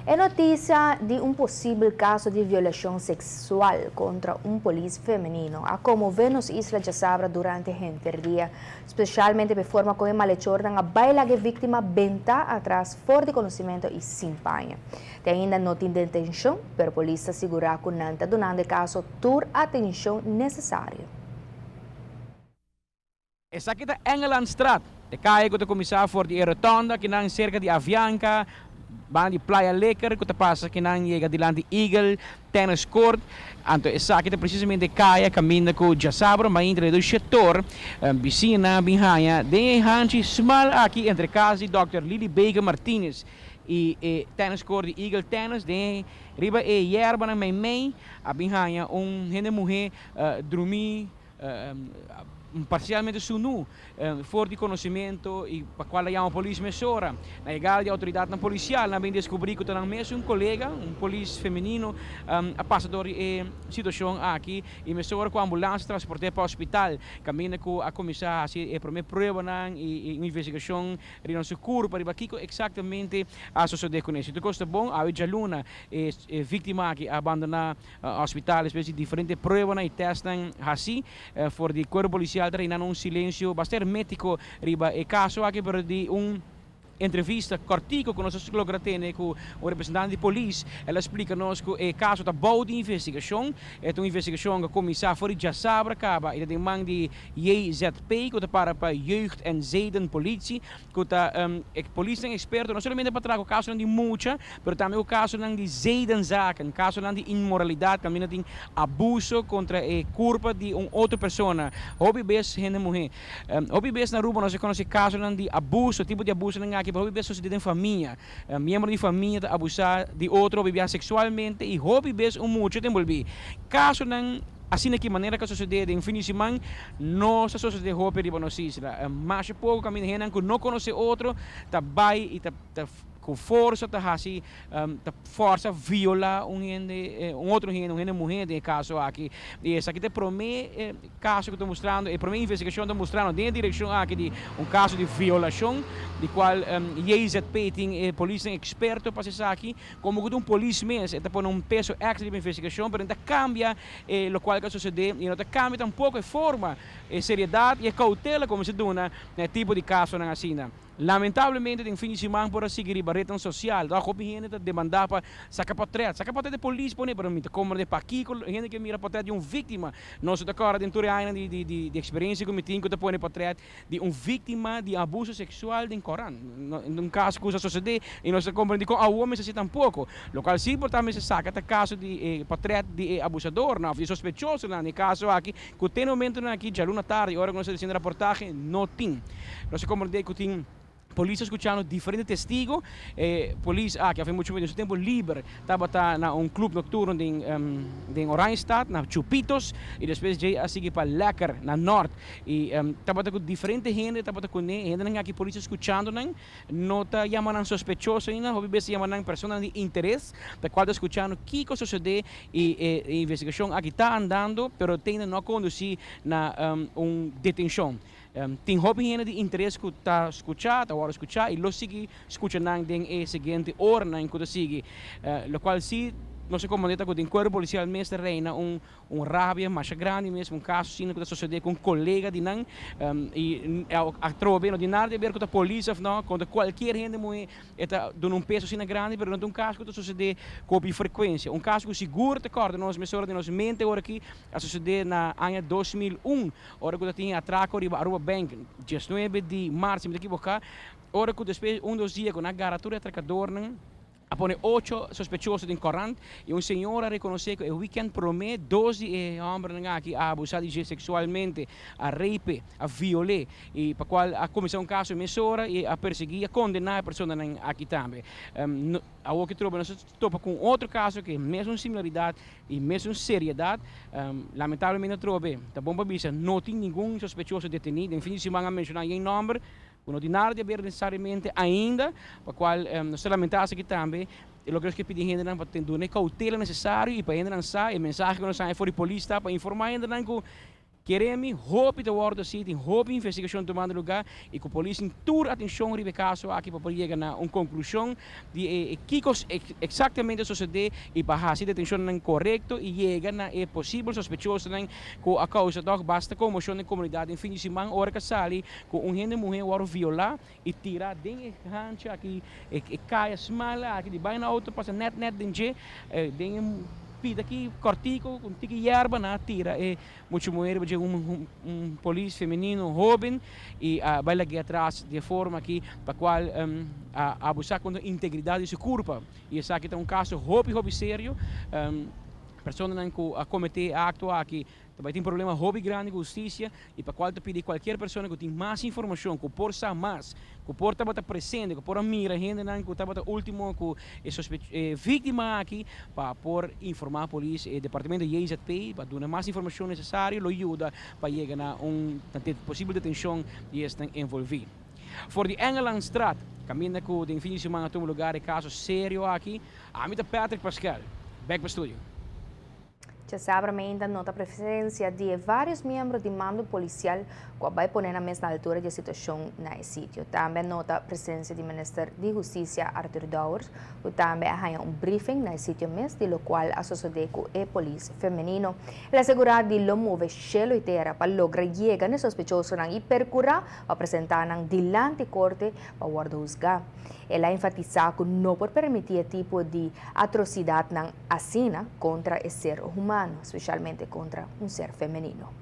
E noticia di un posibel caso di violacion sexual contra un polis femenino a conmove nos isla diasabra durante henter dia, specialmente p'e forma con e malhechornan a bay laga e victima benta atras for di conocimento y sin paña. Te ainda no tin detencion, pero polis ta sigura cu nan ta dunando e caso tur atencion necesario. Esaki ta Engelandstraat, e kaya ku ta kuminsá for di e rotonda kinan serka di Avianca, banda di Playa Lekker ku ta pasa kinan yega dilanti Eagle Tennis Court. Anto esaki ta presisamente e kaya kaminda ku djasabra mainta alrededor di shetor bisiñanan a bin haña den e hanchi smal aki entre kas di Dòkter Lily Baker Martinez i e tennis court di Eagle Tennis den riba e yerbanan meimei a bin haña un hende muhé drumí parcialmente sunu for di conocimento y pa cual a yama polis mesora. Na yegada di autoridadnan policial nan a bin descubri cu ta nan mesun colega, un polis femenino, a pasa door di e situacion aki y mesora cu ambulance transporte pa hospital caminda cu a cuminsa haci e prome pruebanan y un investigacion riba su curpa riba kico exactamente a sosode cune. Si tur cos ta bon, awe djaluna e victima aki a bandona Hospital despues di diferente pruebanan y testnan haci for di cuerpo policial ta reina un silencio basta hermetico riba e caso aki pero di un entrevista cortico cu nos a logra tene cu un representante di polis el a splica nos cu e caso ta bou di investigacion e ta un investigacion cu a cuminsa for di djasabra caba y ta den man di JZP cu ta para pa Jeugd en Zedenpolitie ku ta e polisnan eksperto no solamente pa traha ku kasonan di mucha, pero tambe ku kasonan di zedenzaken, kasonan di inmoralidat kaminda tin abuso kontra e kurpa di un otro persona, hopi bes hende muhé. Hopi bes na Aruba nos a konosé kasonan di abuso, tipo di abusonan aki, pero hopi bes sosodé den famia. Miembro di famia ta abusá di otro, hopi bia seksualmente i hopi bes un mucha ta enbolbí. Kasonan Asina ki manera ku a sosodé den fin di siman no sa sosodé hopi riba nos isla. Masha poko kaminda hendenan ku no konosé otro ta bai i ta ta ku forsa ta hasi ta fòrsa violá un hende un otro hende, un hende muhé den e kaso aki. I esaki ta e promé kaso ku ta mustrando, e promé investigashon ta mustrando den e direkshon aki di un kaso di violashon di kual JZP tin e polisnan eksperto pa hasi esaki. Como cu ta un polis mes, e ta pone un peso extra riba investigacion, pero no ta cambia e locual cu a sucede y no ta cambia tampoco e forma, e seriedad y e cautela cu mester duna na e tipo di casonan asina. Lamentablemente den fin di siman por a sigui riba rednan social, tok hopi hende ta demanda pa saca potret, saca potret di polis pone, pero mi ta comprende pakico hende ke mira potret di un victima. Nos ta corda den tur e añanan di experiencia cu mi tin cu ta pone potret di un víktima di abuso seksual den Koran. Un kaso ku sa sosodé i nos ta komprendé kon awor mester hasi tampoko. Lokual si por ta mester saka ta kaso di e portret di e abusadornan òf di e sospechosonan den e kaso aki ku te na momentunan aki djaluna tardi ora ku nos ta hasiendo raportahe no tin. Nos ta komprendé ku tin polis ta skuchando diferente testigo. E polis aki afe muchu den su tempu liber tabata na un club nocturno den den Oranjestad na Chupitos y despues djey a sigui pa Lekker na Noord y tabata cu diferente hende tabata cune, hendenan aki polis ta scuchando nan no ta yama nan sospechoso ainda hopi bes ta yama nan personanan di interes ta cual ta scuchando kico a sosode y e investigacion aki ta andando pero te ainda no a conduci na un detencion. Tin hopi hende di interes ku ta skuchá, ta wòrdu skuchá i lo sigui skucha nan den e siguiente oranan ku ta sigui. Lokual si nos a komprondé ta ku den kuerpo polisial mes ta reina un un rabia masha grandi mes, un kaso asina ku ta sosodé ku un kolega di nan i atrobe no tin nada di aber ku ta polis òf no, kontra kualkier hende muhé e ta duna un peso asina grandi, pero no ta un kaso ku ta sosodé ku hopi frekuensia. Un kaso ku sigur ta kòrda nos mesora den nos mente ora aki a sosodé na aña 2001. Ora ku ta tin e atrako riba Aruba Bank diesnuebe di mart si mi ta kiboká, ora ku despues un dos dia ku nan a gara tur e atrakadornan, a pone ocho sospechoso den korant i un señora a rekonosé ku e wikènt promé dos di e hòmbernan aki a abusá di dje seksualmente, a rape, a viol'é i pa kual a kuminsá un kaso mesora i a persiguí i a kondená e personanan aki tambe. Awor ki trobe nos a topa ku un otro kaso ku e mesun similaridat i mesun seriedat. Lamentablemente atrobe ta bon pa bisa no tin ningun sospechoso detení. Den fin di siman a menshoná yen nòmber ku no tin nada di aber nesesariamente ainda, pa kual nos ta lamentá esaki tambe. E loke nos ke pidi hendenan pa duna e koutela nesesario i pa hendenan sa e mensahe ku nos haña for di polis ta pa informá hendenan ku. Kere mi, hopi ta wordo haci, tin hopi investigacion tumando lugar y cu polis tin tur atencion riba e caso aki pa por yega na un conclusion di e kico exactamente a sucede y pa haci detencionnan corecto y yega na e posibel sospechosonan cu a causa toch basta conmocion den comunidad den fin di siman ora cu a sali cu un hende muhe wordo viola y tira den e hancha aki, e caya smal aki di bay na auto pasa net net den dje, den e pida aki cortico cu un tiki yerba nan a tira e mucha muher riba dje, un polis femenino hoben y a bay lag'e atras di e forma aki pa cual a abusa contra integridad di su curpa y esaki ta un caso hopi hopi serio. Personanan cu a comete e acto aki ta bay tin problema hopi grandi cu husticia y pa cual ta pidi cualkier persona cu tin mas informacion, cu por sa mas, cu por tabata presente, cu por a mira hendenan cu tabata ultimo cu e e victima aki pa por informa polis, e departamento JZP pa duna mas informacion necesario lo yuda pa yega na un posibel detencion di esnan envolvi. For di Engelandstraat, caminda cu den fin di siman a tuma lugar e caso serio aki, ami ta Patrick Pascal, bek pa studio. Djasabra mainta nota presencia di e varios miembro di mando policial cu a bay pone nan mes na altura di e situacion na e sitio. Tambe a nota presencia di Minister di Husticia Arthur Dowers cu tambe a haya un briefing na e sitio mes di locual a sosode cu e polis femenino. El a asegura di lo move shelo y tera pa logra yega na e sospechosonan y percura pa presenta nan dilanti corte pa wordo huzga. El a enfatisa cu no por permiti e tipo di atrocidadnan asina contra e ser humano, specialmente contra un ser femenino.